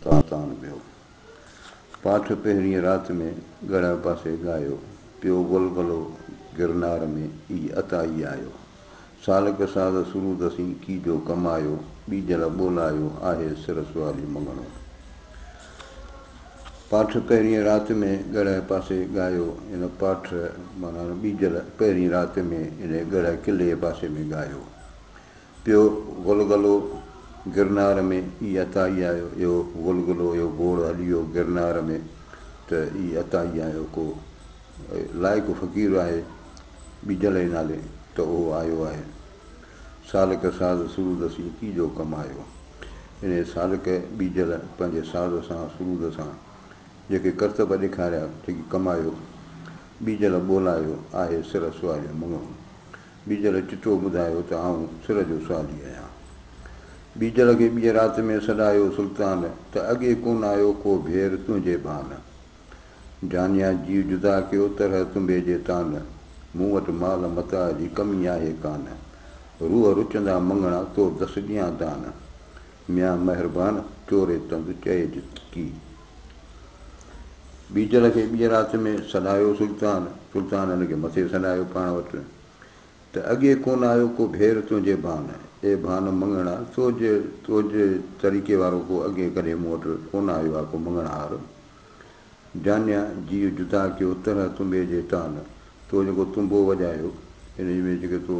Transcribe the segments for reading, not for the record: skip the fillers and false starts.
تان پيو. پاٺ پهرينء رات ۾ ڳڙهه پاسي ڳايو، پيو غلغلو گرنار ۾ اي عطائي آيو. سالڪ ساز سرود سين ڪيجو ڪمايو، ٻيجل ٻولايو، آهي سر سوالي مڱڻو. پاٺ پهرينء رات ۾ ڳڙهه پاسي ڳايو، ان پاٺ معنيٰ ٻيجل پهرين رات ۾ ان ڳڙهه قلعي پاسي ۾ ڳايو. پيو غلغلو گرنار ۾ اي عطائي آيو، اهو غلغلو اهو گوڙ هلي ويو گرنار ۾ ته اي عطائي آيو، ڪو لائق فقير آهي ٻيجل جي نالي ته اهو آيو آهي. سالڪ ساز سرود سين ڪيجو ڪم آيو. انهيء سالڪ ٻيجل پنهنجي ساز سان سرود سان جيڪي ڪرتب ڏيکاريا جيڪي ڪمايو، ٻيجل ٻولايو آهي سر سواليو مڱڻو. ٻيجل چٽو ٻڌايو ته آئون سر جو سوالي آهيان. ٻيجل کي ٻيء رات ۾ سڏايو سلطان، ته اڳي ڪونه آيو ڪو ڀير تنهنجي ڀان. جانيا جيء جدا ڪيو طرح تنبي جي تان، مون وٽ مال متاع جي ڪمي آهي ڪانه. روح رچندا مڱڻا تو دس ڏيان دان. ميان مهربان چوري تند چئج ڪي. ٻيجل کي ٻيء رات ۾ سڏايو سلطان، سلطان هن کي مٿي سڏايو پاڻ وٽ، ته اڳي ڪونه آيو ڪو ڀير تنهنجي ڀان، اي ڀان مڱڻا، تو جي تو جي طريقي وارو ڪو اڳي ڪڏهن مون وٽ ڪونه آيو آ ڪو مڱڻهار. جانيا جيء جدا ڪيو طرح تنبي جي تان، تو جيڪو تنبو وڄايو، ان ۾ جيڪي تو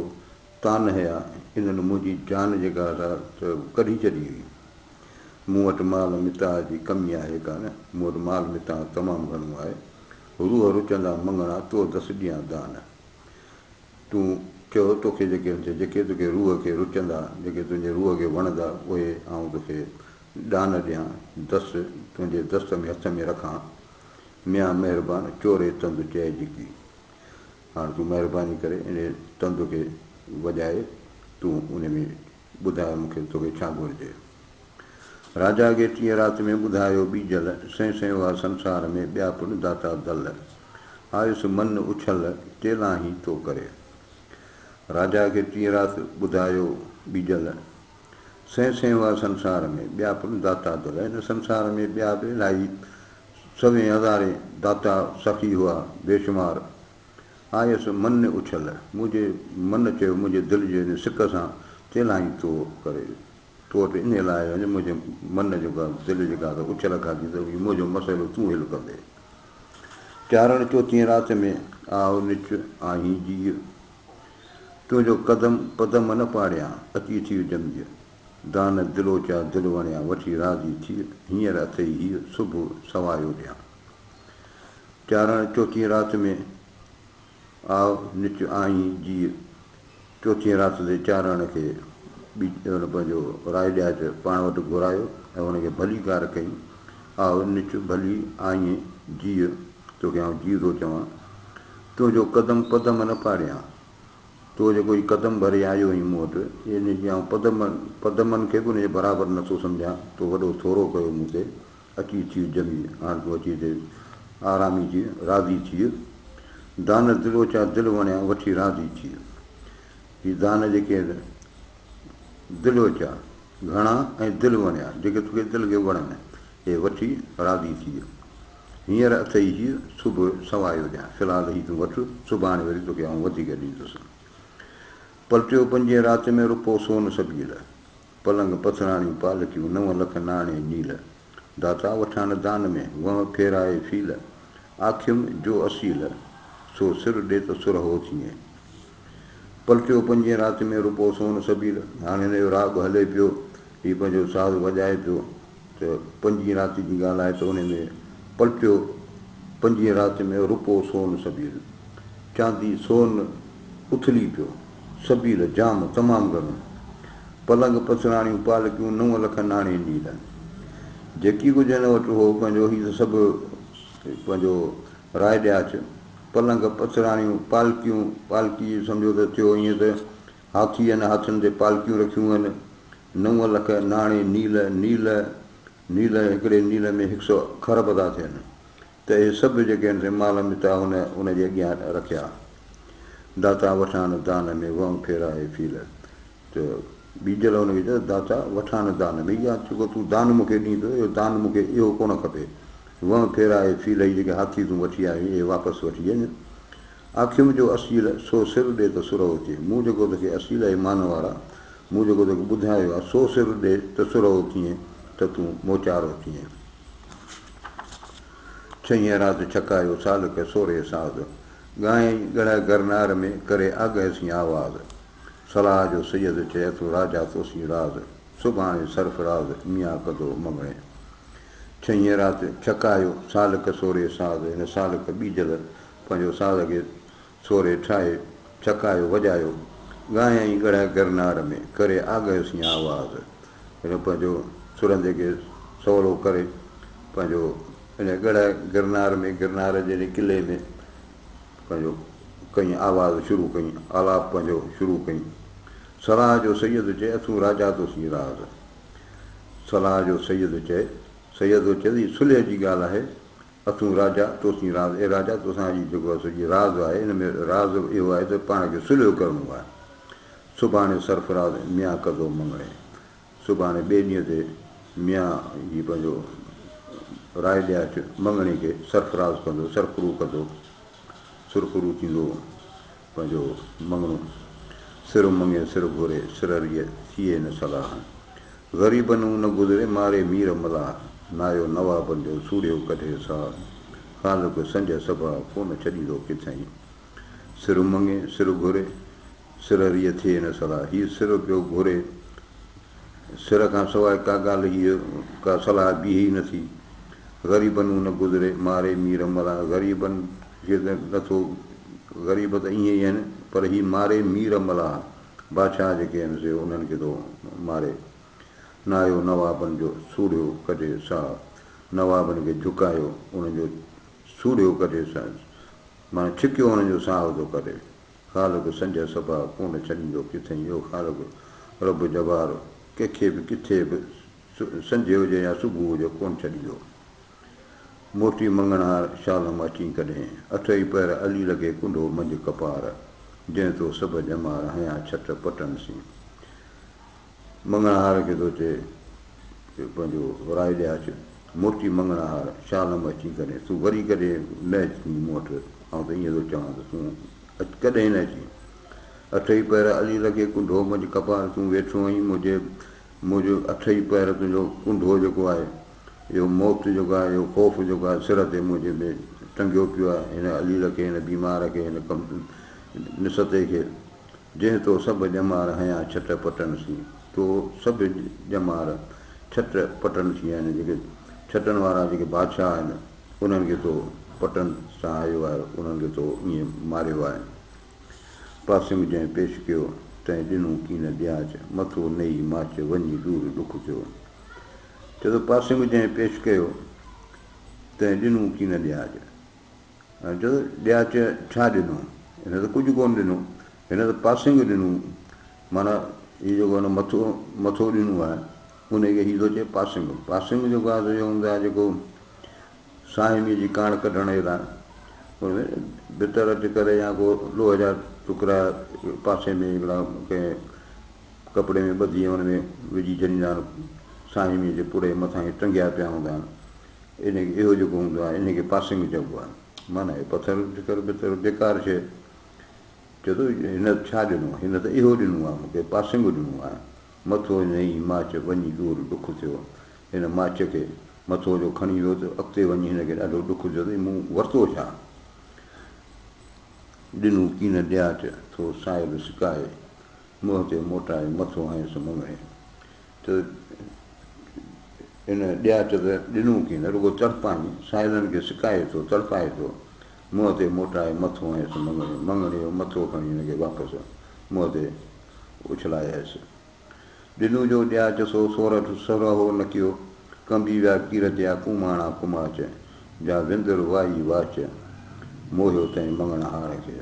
تان هيا، انهن منهنجي جان جيڪا سا ته ڪڍي ڇڏي هئي. مون وٽ مال متاع جي ڪمي آهي ڪانه، مون وٽ مال متاع تمام گهڻو آهي. روح رچندا مڱڻا، تو دس ڏيان دان. تون چئو توکي جيڪي جيڪي توکي روح کي رچندا، جيڪي تنهنجي روح کي وڻندا، اهي آئون توکي ڏان ڏيان، دس تنهنجي دست ۾ هٿ ۾ رکان. ميان مهربان، چوري تند چئج ڪي. هاڻ تون مهرباني ڪري انهيء تند کي وڄائي تون ان ۾ ٻڌاء مون کي توکي ڇا گهرجي. راجا کي ٽينء رات ۾ ٻڌايو ٻيجل، سين سين هئا سنسار ۾ ٻيا پڻ داتا دل. آيس من اڇل، تيلانهين تو ڪري. راجا کي ٽينء رات ٻڌايو ٻيجل، سين سين هئا سنسار ۾ ٻيا پڻ داتا دل. هن سنسار ۾ ٻيا به الاهي سوين هزارين داتا سخي هئا، بيشمار. آيس من اڇل، منهنجي من چيو، منهنجي دل جي ان سڪ سان تيلانهين تو ڪري. تو وٽ انهيء لاء آيو آهيان جو منهنجي من جيڪا دل جيڪا ته اڇل کاڌي ته منهنجو مسئلو تون حل ڪندين. چارڻ چوٿينء رات ۾ آء نچ آهين جيء، تنهنجو قدم پدم نه پاڙيان، اچي ٿيء جميء. دان دلوچا دل وڻيا، وٺي راضي ٿيء، هينئر اٿئي هيء صبح سوايو ڏيان. چارڻ چوٿينء رات ۾ آء نچ آهين جيء، چوٿينء رات تي چارڻ کي پنهنجو راء ڏياچ پاڻ وٽ گهرايو ۽ هن کي ڀليڪار ڪيائين، آء نچ ڀلي آئين جيء، توکي آئون جيء ٿو چوان، تنهنجو قدم پدم نه پاڙيان، تو جيڪو هي قدم ڀري آيو آهين مون وٽ، ان جي آئون پدم پدمن کي به ان جي برابر نٿو سمجهان، تو وڏو ٿورو ڪيو مون تي، اچي ٿيء جميع، هاڻ تون اچي هتي آرامي ٿيء، راضي ٿيء. دان دلوچا دل وڻيا، وٺي راضي ٿيء. هي دان جيڪي آهن، دلوچا، گهڻا ۽ دل وڻيا، جيڪي توکي دل کي وڻن، اهي وٺي راضي ٿيء. هينئر اٿئي هيء، صبح سوايو ڏيان. في الحال هي تون وٺ، سڀاڻي وري توکي آئون وڌيڪ ڏيندس. پلٽيو پنجين رات ۾ روپو سون سبيل. پلنگ پٿراڻيون پالڪيون، نو لک ناڻي نيل. داتا وٺان دان ۾، وهه ڦيرائي فيل. آکيم جو اصيل، سو سر ڏي ته سرهو ٿئين. پلٽيو پنجين رات ۾ روپو سون سبيل. هاڻي هن جو راڳ هلي پيو، هي پنهنجو ساز وڄائي پيو ته پنجين رات جي ڳالهه آهي ته انهي ۾ پلٽيو پنجين رات ۾ روپو سون سبيل. چاندي سون اٿلي پيو. سبيل، جام، تمام گهڻو. پلنگ، پٿراڻيون، پالڪيون، نو لک ناڻي نيل. جيڪي ڪجهه هن وٽ هو، پنهنجو هي ته سڀ پنهنجو راء ڏياچ. پلنگ، پٿراڻيون، پالڪيون، پالڪي سمجهو ته ٿيو ائين ته هاٿي آهن، هاٿين تي پالڪيون رکيون آهن. نو لک ناڻي نيل، نيل، نيل هڪڙي نيل ۾ هڪ سؤ کرب ٿا ٿين. ته اهي سڀ جيڪي آهن سي مال متاع هن ان جي اڳيان رکيا. داتا وٺان دان ۾ وئون ڦيرائي فيل. ته ٻيجل هن کي چيو، داتا، وٺان نه دان. ڀئي يا جيڪو تون دان مون کي ڏين ٿو، اهو دان مون کي اهو ڪونه کپي. ونء ڦيرائي ڦيل هي جيڪي هاٿي تون وٺي آيو آهين، اهي واپس وٺي وڃ. آکيم جو اصيل، سو سر ڏي ته سرهو ٿئي. مون جيڪو توکي اصيل اي مان وارا، مون جيڪو توکي ٻڌايو آهي، سو سر ڏي ته سرهو ٿئين، ته تون موچارو ٿئين. ڇهين رات ڇڪايو سالڪ سورهيه ساز. ڳايائين ڳڙهه گرنار ۾، ڪري آگهه سين آواز. صلاح جو سيد چئي اٿو راجا توسين راز، سڀاڻي سرفراز ميان ڪندو مڱڻي. ڇهين رات ڇڪايو سالڪ سورهيه ساز، هن سالڪ ٻيجل پنهنجو ساز کي سورهيه ٺاهي ڇڪايو وڄايو. ڳايائين ڳڙهه گرنار ۾، ڪري آگهه سين آواز. هن پنهنجو سرندي کي سولو ڪري پنهنجو ان ڳڙهه گرنار ۾، گرنار جهڙي قلعي ۾ پنهنجو ڪئين آواز شروع ڪئين، آلاپ پنهنجو شروع ڪئين. صلاح جو سيد چئي، اٿون راجا توسين راز. صلاح جو سيد چئي، سيد چئي ته هي صلح جي ڳالهه آهي، اٿون راجا توسين راز، اي راجا توسان جي جيڪو آهي سو جي راز آهي، ان ۾ راز اهو آهي ته پاڻ کي صلح ڪرڻو آهي. سڀاڻي سرفراز ميان ڪندو مڱڻي. سڀاڻي ٻئي ڏينهن تي ميان جي پنهنجو راء ڏياچ مڱڻي کي سرفراز ڪندو، سرخرو ڪندو، سرخرو ٿيندو پنهنجو مڱڻو. سر مڱي سر گهري، سر ريء ٿئي نه صلاح. غريبن نه گذري، ماري مير ملاح. نايو نوابن جو، سوڙهيو ڪڍي ساهه. خالق سنجهه سڀاء، ڪونه ڇڏيندو ڪٿئين. سر مڱي سر گهري، سر ريء ٿئي نه صلاح. هي سر پيو گهري، سر کان سواء ڪا ڳالهه هيء ڪا صلاح بيهي ئي نٿي. غريبن نه گذري، ماري مير ملاح. غريبن کي ته نٿو، غريب ته ائين ئي آهن، پر هي ماري مير ملاح، بادشاهه جيڪي آهن سي انهن کي ٿو ماري. نايو نوابن جو سوڙهيو ڪڍي ساهه. نوابن کي جهڪايو، انهن جو سوڙهيو ڪڍي ساهه، معنيٰ ڇڪيو انهن جو ساهه ٿو ڪڍي. خالق سنجهه سڀاء ڪونه ڇڏيندو ڪٿئين اهو خالق رب جبار ڪنهن کي به ڪٿي به سنجهي هجي يا صبح هجي ڪونه ڇڏيندو. موٽي مڱڻهار شال م اچين ڪڏهين. اٺئي پهر عليل کي ڪنڍو منجهه ڪپار. جنهن تو سڀ ڄمار هنيا ڇٽ پٽن سين. مڱڻهار کي ٿو چئي پنهنجو راء ڏياچ، موٽي مڱڻهار شال م اچين ڪڏهين. تون وري ڪڏهين نه اچين مون وٽ، آئون ته ائين ٿو چوان ته تون ڪڏهن نه اچين. اٺئي پهر عليل کي ڪنڍو منجهه ڪپار، تون ويٺو آهين منهنجي منهنجو اٺئي پهر تنهنجو ڪنڍو جيڪو آهي، اهو موت جيڪو آهي، اهو خوف جيڪو آهي سر تي منهنجي ۾ ٽنگيو پيو آهي. هن عليل کي، هن بيمار کي، هن ڪم نستي کي، جنهن تو سڀ ڄمار هنيا ڇٽ پٽن سين. تو سڀ ڄمار ڇٽ پٽن سين يعني جيڪي ڇٽن وارا جيڪي بادشاهه آهن، انهن کي تو پٽن سان هنيو آهي، انهن کي تو ائين ماريو آهي. پاسنگ جنهن پيش ڪيو، تنهن ڏنو ڪين ڏياچ، مٿو نيئي ماچ، وڃي ڏور ڏک ٿيو. چئي ٿو پاسنگ جنهن پيش ڪيو، تنهن ڏنو ڪين ڏياچ. چئي ٿو ڏياچ ڇا ڏنو؟ هن ته ڪجهه ڪونه ڏنو، هن ته پاسنگ ڏنو، معنيٰ هي جيڪو هن مٿو مٿو ڏنو آهي، ان کي هي ٿو چئي پاسنگ. پاسنگ جيڪو آهي سو اهو هوندو آهي جيڪو ساهميء جي ڪاڻ ڪڍڻ جي لاء ان ۾ ڀتر اٺ ڪري يا ڪو لوهه جا ٽڪرا پاسي ۾ هڪڙا ڪنهن ڪپڙي ۾ ٻڌي ان ۾ وجهي ڇڏيندا آهن. ساهميء جي پڙي مٿان اهي ٽنگيا پيا هوندا آهن. ان کي اهو جيڪو هوندو آهي ان کي پاسنگ چئبو آهي. معنيٰ اهي پٿر ٺڪر ڀتر بيڪار شيء. چئي ٿو هن ڇا ڏنو؟ هن ته اهو ڏنو آهي مون کي پاسنگ ڏنو آهي. مٿو نيئي ماچ وڃي ڏور ڏک ٿيو. هن ماچ کي مٿو جو کڻي ويو ته اڳتي وڃي هن کي ڏاڍو ڏک ٿيو ته مون ورتو ڇا؟ ڏنو ڪين ڏياچ، ٿو سائل سڪائي، منهن تي موٽائي مٿو هنيس مڱڻي. ته هن ڏياچ ته ڏنو ڪين، رڳو تڙپائين، سائلن کي سڪائي ٿو، تڙپائي ٿو. منهن تي موٽائي مٿو هنيس مڱڻي. مڱڻي جو مٿو کڻي هن کي واپس منهن تي اڇلايس. ڏنو جو ڏياچ سو سورٺ سرهو نه ڪيو، ڪنبي ويا ڪيرتيا ڪوماڻا ڪماچ، جا وندر وائي واچ، موهيو تنهن مڱڻهار کي.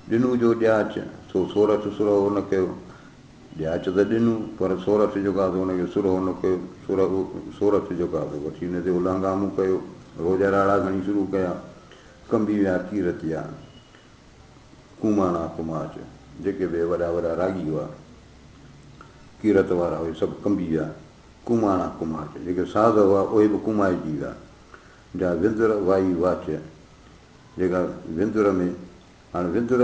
ڏنو جو ڏياچ سو سورٺ سرهو نه ڪيو، ڏياچ ته ڏنو پر سورٺ جيڪو آهي سو ان کي سرهو نه ڪيو، سرهو سورٺ جيڪو آهي سو وٺي ان تي الهنگامو ڪيو، روڄ راڙا کڻي شروع ڪيا، ڪنبي ويا ڪيرتيا. ڪوماڻا ڪماچ، جيڪي به وڏا وڏا راڳي هئا، ڪيرت وارا اهي سڀ ڪنبي ويا. ڪوماڻا ڪماچ، جيڪي ساز هئا اهي به ڪومائجي ويا. جا وندر وائي واچ، جيڪا وندر ۾، هاڻي وندر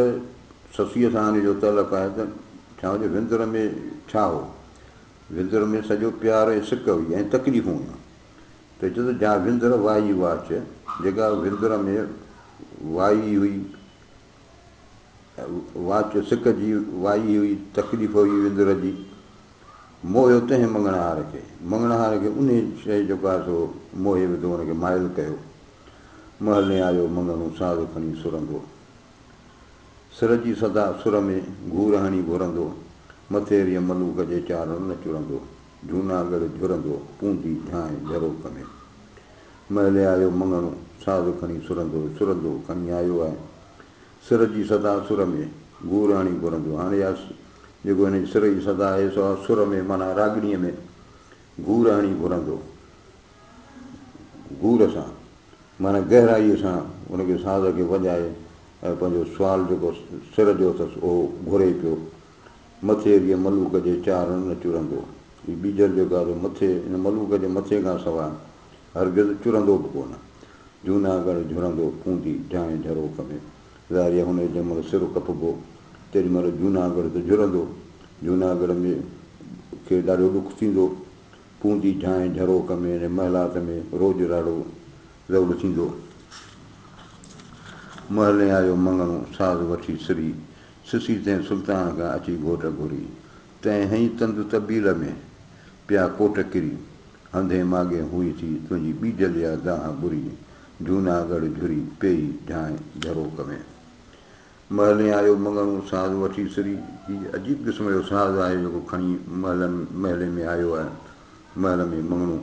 سسيء سان ان جو تعلق آهي ته ڇا هجي وندر ۾ ڇا هو؟ وندر ۾ سڄو پيار ۽ سڪ هئي ۽ تڪليفون هيون. ته چئي ٿو جا وندر وائي واچ، جيڪا وندر ۾ وائي هئي، واچ سڪ جي وائي هئي، تڪليف هئي وندر جي، موهيو تنهن مڱڻهار کي. مڱڻهار کي انهيء شيء جيڪو آهي سو موهي وڌو، ان کي مائل ڪيو. محلي آيو مڱڻو ساز کڻي سرندو. سر جي صدا سر ۾ گهور هڻي گهرندو. مٿيريء ملوڪ جي چارڻ نه چرندو. جهوناڳڙهه جهرندو، پوندي جھانء جهروڪ ۾. محلي آيو مڱڻو ساز کڻي سرندو، سرندو کڻي آيو آهي. سر جي صدا سر ۾، گهور هڻي گهرندو. هاڻي اها جيڪو هن جي سر جي صدا آهي سو سر ۾ معنيٰ راڳڻيء ۾ گهور هڻي گهرندو. گهور سان معنيٰ گهرائيء سان ان کي ساز کي وڄائي ۽ پنهنجو سوال جيڪو سر جو اٿس اهو گهري پيو. مٿيريء ملوڪ جي چارڻ نه چرندو. هي ٻيجل جيڪو آهي سو مٿي ان ملوڪ جي مٿي کان سواء هرگز چرندو به ڪونه. جوناڳڙهه جهرندو پوندي جانء جهروڪ ۾. ظاهر آهي هن جو جنهن مهل سر ڪپبو تيڏي مهل جوناڳڙهه ته جهرندو. جوناڳڙهه ۾ کي ڏاڍو ڏک ٿيندو. پوندي جانء جهروڪ ۾ يعني محلات ۾ روڄ راڙو روڙ ٿيندو. محلين آيو مڱڻو ساز وٺي سري، سسي تنهن سلطان کان اچي گهوٽ گهري. تنهن هنئي تند طبيل ۾، پيا ڪوٽ ڪري. هنڌين ماڳين هئي ٿي، تنهنجي ٻيجل يا دانهن ٻري. جهوناڳڙهه جهري، پيئي جانء جهروڪ ۾. محلين آيو مڱڻو ساز وٺي سري. هي عجيب قسم جو ساز آهي جيڪو کڻي محلن محلي ۾ آيو آهي. محل ۾ مڱڻو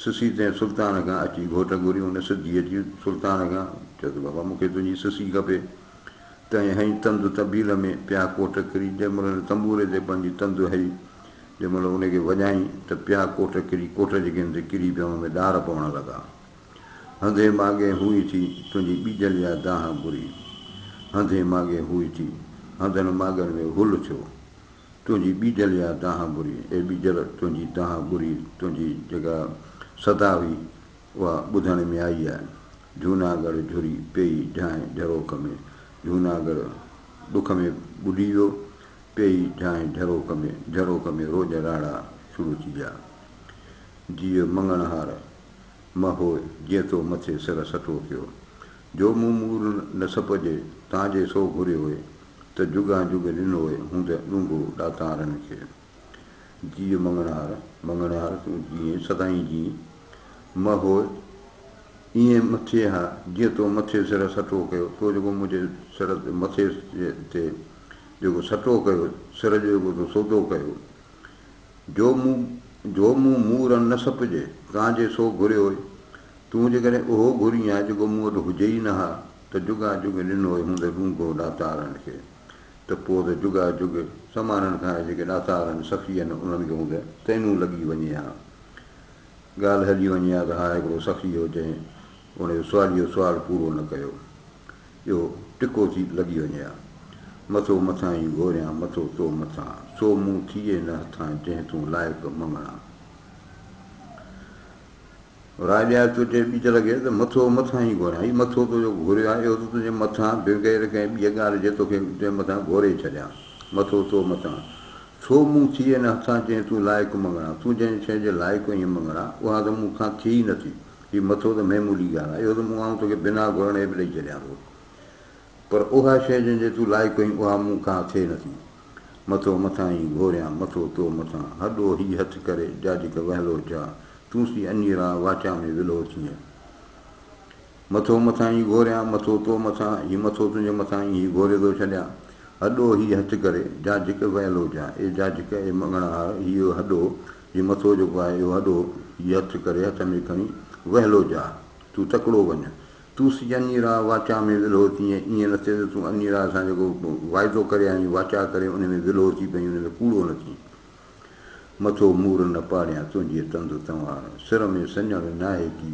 سسي تنهن سلطان کان اچي گهوٽ گهري. هن سڌي اچي سلطان کان چيو ته بابا مون کي تنهنجي سسي کپي. تنهن هنئي تند تبيل ۾ پيا ڪوٽ ڪري. جنهن مهل هن تنبوري تي پنهنجي تند هئي جنهن مهل ان کي وڄائين ته پيا ڪوٽ ڪري ڪوٽ جيڪي هن تي ڪري پيا ان ۾ ڏار پوڻ لڳا. هنڌين ماڳين هئي ٿي، تنهنجي ٻيجل يا دانهن بري. هنڌين ماڳين هئي ٿي، هنڌن ماڳن ۾ هل ٿيو. تنهنجي ٻيجل يا دانهن بري. اي ٻيجل! تنهنجي دانهن بري، تنهنجي جيڪا صدا هئي، اها ٻڌڻ ۾ آئي آهي. جهوناڳڙهه جهري پيئي جھانء جهروڪ ۾. جهوناڳڙهه ڏک ۾ ٻڏي ويو. پيئي جھانء جهروڪ ۾، جهروڪ ۾ روڄ راڙا شروع ٿي ويا. جيء مڱڻهار! م هوء، جيئن تو مٿي سر سٽو ٿيو. جو مون مور نه سپجي، تان جي سو گهريوء، ته جڳان جڳ ڏنوء، هوند ڏونگهو ڏاتارن کي. جيء مڱڻهار، مڱڻهار تون جيئين، سدائين جيئين. م هوء، ائين م ٿئي ها، جيئن تو مٿي سر سٽو ڪيو. تو جيڪو منهنجي سر تي، مٿي تي جيڪو سٽو ڪيو، سر جو جيڪو تو سودو ڪيو، جو مون جو مون مور نه سپجي، تان جي سو گهريو هئي. تون جيڪڏهن اهو گهرين ها، جيڪو مون وٽ هجي ئي نه ها، ته جڳا جڳ ڏنو هئي هوند ڏونگهو ڏاتارن کي، ته پوء ته جڳا جڳ سمارن کان جيڪي ڏاتار آهن، سخي آهن، انهن کي هوند تينون لڳي وڃي ها. ڳالهه هلي وڃي ها ته ها هڪڙو سخي هو، جنهن ان جو سواليء جو سوال پورو نه ڪيو. اهو ٽڪو ٿي لڳي وڃي ها. مٿو مٿان ئي گهوريان، مٿو تو مٿان، سو مون ٿئي نه هٿان، جنهن تون لائق مڱڻا. راء ڏياچ ٿو چئي ٻيجل کي ته مٿو مٿان ئي گهوريان. هي مٿو تو جو گهوريو آهي، اهو ته تنهنجي مٿان بغير ڪنهن ٻيء ڳالهه جي توکي تنهنجي مٿان گهوري ڇڏيان. مٿو تو مٿان، سو مون ٿئي نه هٿان، جنهن تون لائق مڱڻا. تون جنهن شيء جي لائق آهين مڱڻا، اها ته مون کان ٿئي ئي نٿي. هي مٿو ته معمولي ڳالهه آهي، اهو ته مون آئون توکي بنا گهرڻ جي به ڏئي ڇڏيان ٿو، پر اها شيء جنهن جي تون لائق آهين، اها مون کان ٿئي نٿي. مٿو مٿان ئي گهوريان، مٿو تو مٿان، هڏو هي هٿ ڪري، جاجڪ وهلو جا، تون سي انيراء واچا ۾ ولهو ٿيئين. مٿو مٿان ئي گهوريان، مٿو تو مٿان، هي مٿو تنهنجي مٿان ئي هي گهوري ٿو ڇڏيان. هڏو هي هٿ ڪري، جاجڪ وهلو جا، اي جاجڪ، اي مڱڻهار، هي هڏو، هي مٿو جيڪو آهي اهو هڏو هي هٿ ڪري هٿ ۾ کڻي وهلو جا، تون تڪڙو وڃ. تون سي انيراء واچا ۾ ولهو ٿيئين، ائين نه ٿئي ته تون انيراء سان جيڪو واعدو ڪري آيو آهين، واچا ڪري ان ۾ ولهو ٿي پئين، ان ۾ ڪوڙو نه ٿين. مٿو مور نه پاڙيان تنهنجي تند تنوار، سر ۾ سڃڻ ناهي ڪي،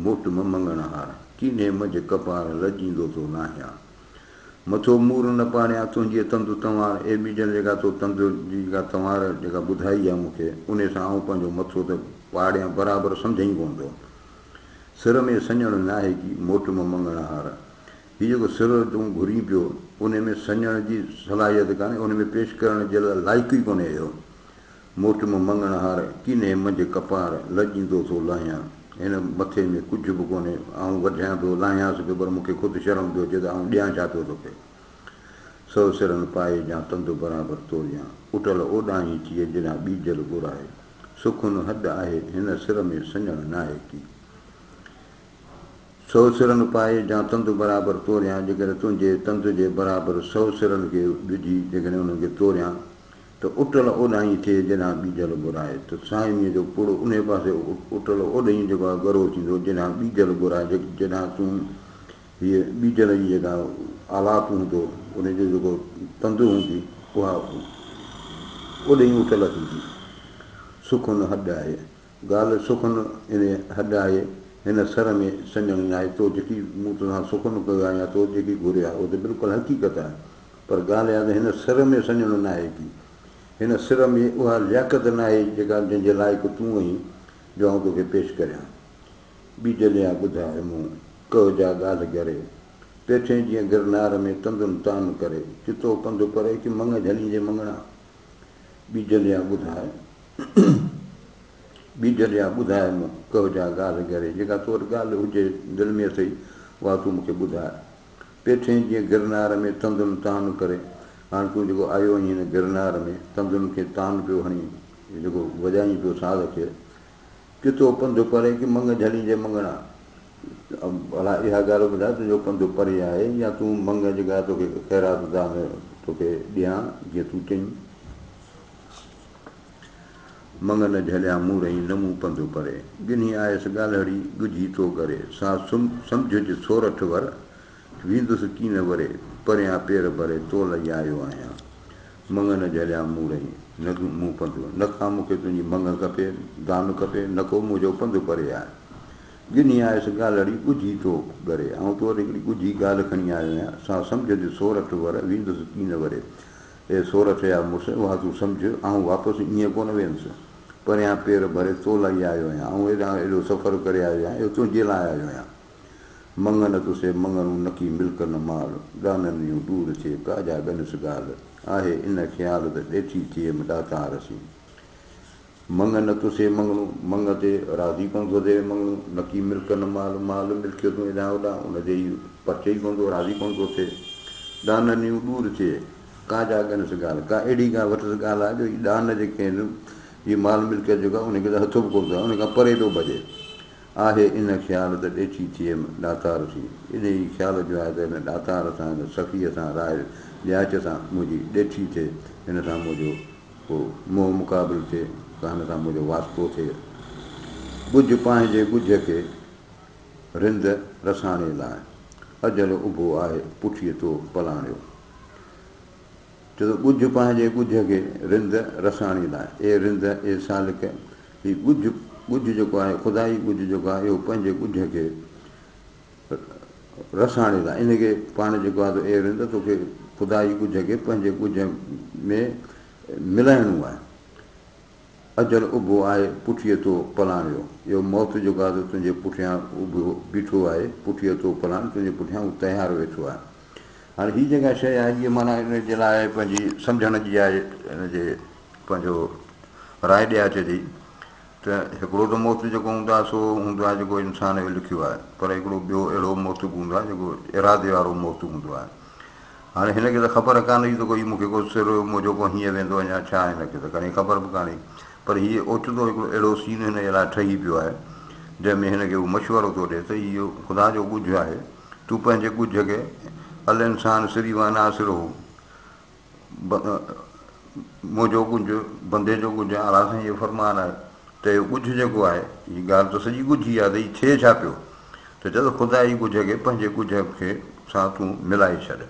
موٽ م مڱڻهار، ڪينهي منجهه ڪپار، لڄيندو تو ناهيان. مٿو مور نه پاڙيان، تنهنجيء تند تنوار، اي ٻيجل جيڪا تو تند جي جيڪا تنوار جيڪا ٻڌائي آهي مون کي، انهيء سان آئون پنهنجو مٿو ته پاڙيان برابر سمجهين ڪونه ٿو. سر ۾ سڃڻ ناهي ڪي، موٽ م مڱڻهار. هي جيڪو سر تون گهرين پيو، انهيء ۾ سڃڻ جي صلاحيت ڪانهي، ان ۾ پيش ڪرڻ جي لاء لائق ئي ڪونهي اهو. موٽ م مڱڻهار، ڪينهي منجهه ڪپار، لڄيندو ٿو لاهيان. هن مٿي ۾ ڪجهه به ڪونهي. آئون وڍيان پيو، لاهيانس پيو، پر مون کي خود شرم پيو اچي ته آئون ڏيان ڇا پيو توکي. سو سرن پائي جان تند برابر توريان، اٽل اوڏانهين ٿئي جيڏانهن ٻيجل ڳرائي. سخن هڏ آهي، هن سر ۾ سڃڻ ناهي ڪي. سو سرن پائي جان تند برابر توريان، جيڪڏهن تنهنجي تند جي برابر سو سرن کي وجهي جيڪڏهن انهن کي توريان ته اٽل اوڏانهين ٿئي جيڏانهن ٻيجل ڳرائي. ته سائميء جو پڙ انهي پاسي اٽل اوڏهين جيڪو آهي ڳرو ٿيندو جيڏانهن ٻيجل ڳرائي، جيڏانهن تون هيء ٻيجل جي جيڪا آلاپ هوندو، ان جو جيڪو تند هوندي، اها اوڏهين اٽل ٿيندي. سخن هڏ آهي. ڳالهه سخن ان هڏ آهي، هن سر ۾ سڃڻ ناهي. تو جيڪي مون توسان سخن ڪيو آهي يا تو جيڪي گهريو آهي، اهو ته بلڪل حقيقت آهي. پر ڳالهه اها ته هن سر ۾ سڃڻ ناهي ڪي. هن سر ۾ اها لياقت ناهي، جيڪا جنهن جي لائق تون آهين، جو آئون توکي پيش ڪريان. ٻيجليا ٻڌاء مون، ڪهه جا ڳالهه ڳري. پيٺين جيئن گرنار ۾، تندن تان ڪري. چتو پنڌ پري، ڪي مڱ جهليندي مڱڻا. ٻيجليا ٻڌاء، ٻيجليا ٻڌاء مون، ڪهه جا ڳالهه ڳري. جيڪا تو وٽ ڳالهه هجي دل ۾ اٿئي، اها تون مون کي ٻڌاء. پيٺين جيئن گرنار ۾، تندن تان ڪري. هاڻ تون جيڪو آيو آهين هن گرنار ۾، تندن کي تان پيو هڻين، جيڪو وڄائين پيو ساز کي. ڪتو پنڌ پري ڪي مڱ جهليندي مڱڻا. ڀلا اها ڳالهه ٻڌاء تنهنجو پنڌ پري آهي يا تون مڱ جيڪا توکي خيرات دان توکي ڏيان جيئن تون چئين. مڱ نه جهليان مون رهين نه مون پنڌ پري. ڳنهي آيس ڳالهڙي ڳجهي تو ڳري. سا سمجهج سورٺ ور ويندس ڪين وري. پريان پير ڀري تو لئي آيو آهيان. مڱ نه جهليان مون رهين، نه مون پنڌ. نه ڪا مون کي تنهنجي مڱ کپي، دان کپي، نه ڪو منهنجو پنڌ پري آهي. ڳنهي آيس ڳالهڙي، ڳجهي ٿو ڳري. آئون تو وٽ هڪڙي ڳجهي ڳالهه کڻي آيو آهيان، سا سمجهج سورٺ ور، ويندس ڪين وري. اي سورٺ يا مڙس، اها تون سمجهه، آئون واپس ائين ڪونه ويندس. پريان پير ڀري تو لئي آيو آهيان. آئون هيڏانهن ايڏو سفر ڪري آيو آهيان، اهو تنهنجي لاء آيو آهيان. مڱ نه تسي مڱڻو نڪي ملڪ نه مال، ڏانن يون ڏور ٿئي ڪا جا ڳنس ڳالهه، آهي ان خيال ته ڏيٺي ٿئيم ڏاتار سين. مڱ نه تسي مڱڻو، مڱ تي راضي ڪونه ٿو ٿئي مڱڻو، نڪي ملڪ نه مال، مال ملڪيتون ايڏانهن اوڏانهن ان تي ئي پرچي ئي ڪونه ٿو، راضي ڪونه ٿو ٿئي. ڏانن يون ڏور ٿئي ڪا جا ڳنس ڳالهه، ڪا اهڙي ڪا وٽس ڳالهه آهي جو هي ڏان جيڪي آهن، هي مال ملڪيت جيڪو آهي ان کي ته هٿ به ڪونه ٿو هڻي، ان کان پري پيو ڀڄي. آهي ان خيال ته ڏيٺي ٿئيم ڏاتار سين. انهيء ئي خيال جو آهي ته هن ڏاتار سان، هن سخيء سان، راء ڏياچ سان منهنجي ڏيٺي ٿئي، هن سان منهنجو ڪو منهن مقابل ٿئي، ڪا هن سان منهنجو واسطو ٿئي. ڳجهه پنهنجي ڳجهه کي رند رساڻي لاء، اجل اڀو آهي پٺيء تو پلاڻيو. چئي ٿو ڳجهه پنهنجي ڳجهه کي رند رساڻي لاء. اي رند، اي سالڪ، هي ڳجهه، ڳجهه جيڪو آهي، خدائي ڳجهه جيڪو آهي، اهو پنهنجي ڳجهه کي رساڻي لاء. ان کي پاڻ جيڪو آهي ته اي رند، توکي خدائي ڳجهه کي پنهنجي ڳجهه ۾ ملائڻو آهي. اجل اڀو آهي پٺيء تو پلاڻيو. اهو موت جيڪو آهي سو تنهنجي پٺيان اڀو بيٺو آهي، پٺيء تو پلاڻ تنهنجي پٺيان هو تيار ويٺو آهي. هاڻي هي جيڪا شيء آهي هيء معنيٰ ان جي لاء پنهنجي سمجهڻ جي آهي، ان جي پنهنجو راء ڏياچ جي ته هڪڙو ته موت جيڪو هوندو آهي سو هوندو آهي جيڪو انسان جو لکيو آهي، پر هڪڙو ٻيو اهڙو موت به هوندو آهي جيڪو ارادي وارو موت هوندو آهي. هاڻي هن کي ته خبر ڪانه هئي ته ڪوئي مون کي ڪو سر منهنجو ڪو هيئن ويندو اڃا ڇا هن کي ته ڪڏهن خبر به ڪانه هئي پر هيء اوچتو هڪڙو اهڙو سين هن جي لاء ٺهي پيو آهي جنهن ۾ هن کي هو مشورو ٿو ڏئي ته اهو خدا جو ڳجهه آهي تون پنهنجي ڳجهه کي الانسان سري وانا سره منهنجو ڳجهه بندي جو ڳجهه اعليٰ سائين جو فرمان آهي ته اهو ڳجهه جيڪو آهي هي ڳالهه ته سڄي ڳجهي آهي ته هي ٿئي ڇا پيو ته چئي ٿو خدا جي ڳجهه کي پنهنجي ڳجهه کي سان تون ملائي ڇڏ.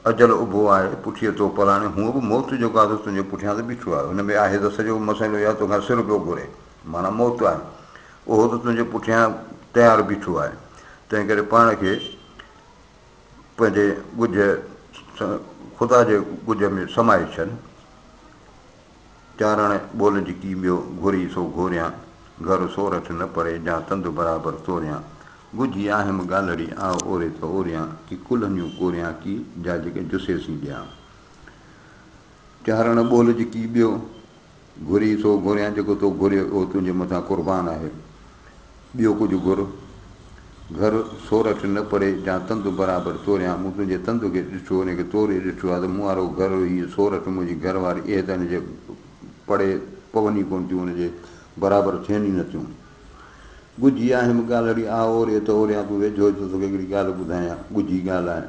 اجل اڀو آهي پٺيء تو پلاڻي هونء به موت جيڪو آهي سو تنهنجي پٺيان ته بيٺو آهي. هن ۾ آهي ته سڄو مسئلو يا توکان سر پيو گهري معنيٰ موت آهي. اهو ته تنهنجي پٺيان تيار بيٺو آهي. تنهنڪري پاڻ کي. پنهنجي ڳجهه خدا جي ڳجهه ۾ سمائي ڇڏ. چارڻ ٻول جيڪي ٻيو گهري سو گهوريان، گهر سورٺ نه پري جا تند برابر توريان. ڳجهي آهيم ڳالهڙي آء اوري ته اوريان، ڪي ڪلهنيون ڪوريان ڪي جا جيڪي جسي سين ڏيان. چارڻ ٻول جيڪي ٻيو گهري سو گهوريان، جيڪو تو گهريو اهو تنهنجي مٿان قربان آهي. ٻيو ڪجهه گهر، گهر سورٺ نه پري جا تند برابر توريان. مون تنهنجي تند کي ڏٺو، ان کي توري ڏٺو آهي ته مون وارو گهر، هيء سورٺ منهنجي گهر واري، اهي ته ان جي پڙي پون ئي ڪونه ٿيون، ان جي برابر ٿين ئي نه ٿيون. ڳجهي آهيم ڳالهڙي، آء اوري ته اوريان، تون ويجهو اچ ته توکي هڪڙي ڳالهه ٻڌايان، ڳجهي ڳالهه آهي.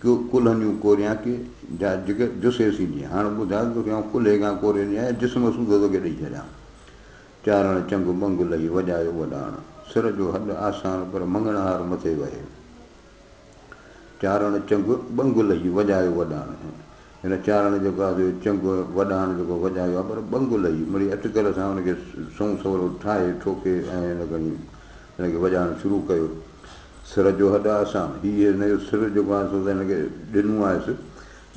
ڪيو ڪلهنيون ڪوريان ڪي، جا جيڪي جسي سين ڏيان. هاڻ ٻڌاء ته توکي آئون ڪلهي کان ڪوري ڏيان يا جسم سوڌو توکي ڏئي ڇڏيان. چارڻ چنگ ٻنگ لهي وڄايو وڏاڻ. سر جو هڏ آسان پر مڱڻهار مٿي وهي. چارڻ چنگ ٻنگ لهي وڄايو وڏاڻ. هن چارڻ جيڪو آهي سو چنگ وڏاڻ جيڪو وڄايو آهي پر ٻنگ لهي مڙئي اٽڪل سان ان کي سنئون سولو ٺاهي ٺوڪي ۽ هن کڻي هن کي وڄائڻ شروع ڪيو. سر جو هڏ آسان. هي هن جو سر جيڪو آهي سو ته هن کي ڏنو آهيس.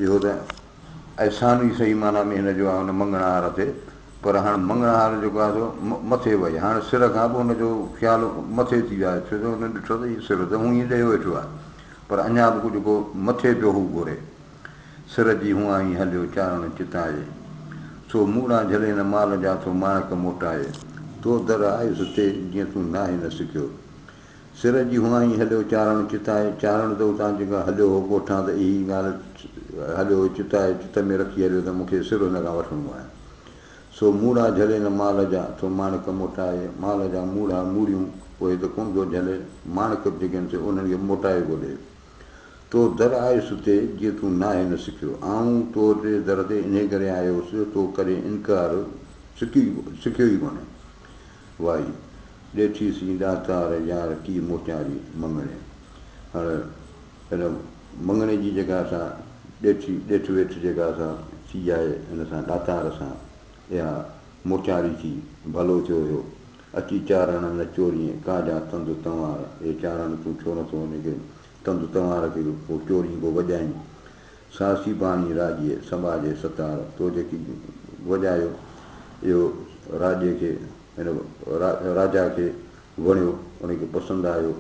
اهو ته احسان ئي صحيح معنيٰ ۾ هن جو آهي هن مڱڻهار تي، پر هاڻ مڱڻهار جيڪو آهي سو مٿي وئي. هاڻ سر کان به هن جو خيال مٿي ٿي ويو آهي، ڇو جو هن ڏٺو ته هي سر ته هونئن ئي ڏيو ويٺو آهي، پر اڃا به ڪجهه ڪو مٿي پيو هو گهري. سر جي هئائين هليو چارڻ چتائي، سو موڙا جهلي نه مال جا ٿو ماڻڪ موٽائي. تو در آيس تي جيئن تون ناهي نه سکيو. سر جي هئائين هليو چارڻ چتائي، چارڻ ته اتان جيڪا هليو هو ڳوٺان ته اهي ڳالهه هليو هو چتائي، چت ۾ رکي هليو ته مون کي سر هن کان وٺڻو آهي. سو موڙها جهلي نه مال جا، ٿو ماڻڪ موٽائي، مال جا موڙها موڙيون اهي ته ڪونه ٿو جهلي، ماڻڪ به جيڪي آهن سي انهن کي موٽائي ڪو ڏي. تو در آيس تي جيئن تون ناهي نه سکيو. آئون تو جي در تي انهي ڪري آيو هوس جو تو ڪڏهن انڪار سکيو ئي ڪونهي. وائي، ڏيٺي سين ڏاتار يار ڪي موچاري مڱڻي. هاڻ هن مڱڻي جي جيڪا اسان ڏيٺي ڏيٺ ويٺ جيڪا اسان ٿي آهي هن سان ڏاتار سان اها موچاري ٿي ڀلو ٿيو هيو. اچي چارڻ نه چورين ڪا جا تند تنوار. اي چارڻ تون ڇو نٿو ان کي تند تنوار کي ڪو چورين ڪو وڄائين. ساسي باڻي راڄيء سنڀاجي ستار، تو جيڪي وڄايو اهو راڄي کي هن راجا کي وڻيو، ان کي پسند آيو.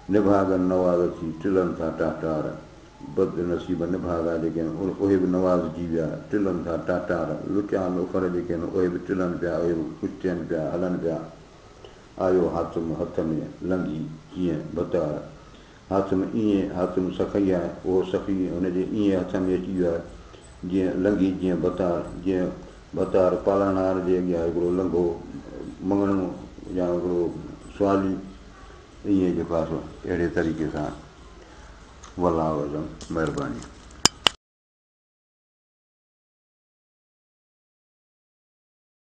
نڀاڳن نواز ٿي ٽلن ٿا ٽاٽار، بد نصيب نڀاڳا جيڪي آهن اهي به نوازجي ويا، ٽلن ٿا ٽاٽار، لچا لوفر جيڪي آهن اهي به ٽلن پيا، اهي به خوش ٿين پيا، هلن پيا. آيو حاتم هٿ ۾ لنگهي ڪيئن ڀتار. حاتم ائين حاتم سخي آهي، اهو سخي هن جي ائين هٿ ۾ اچي ويو آهي، جيئن لنگهي جيئن ڀتار، جيئن ڀتار پالڻهار جي اڳيان هڪڙو لنگهو مڱڻو يا هڪڙو سوالي ائين جيڪو آهي سو اهڙي طريقي سان والله اعلم مهرباني.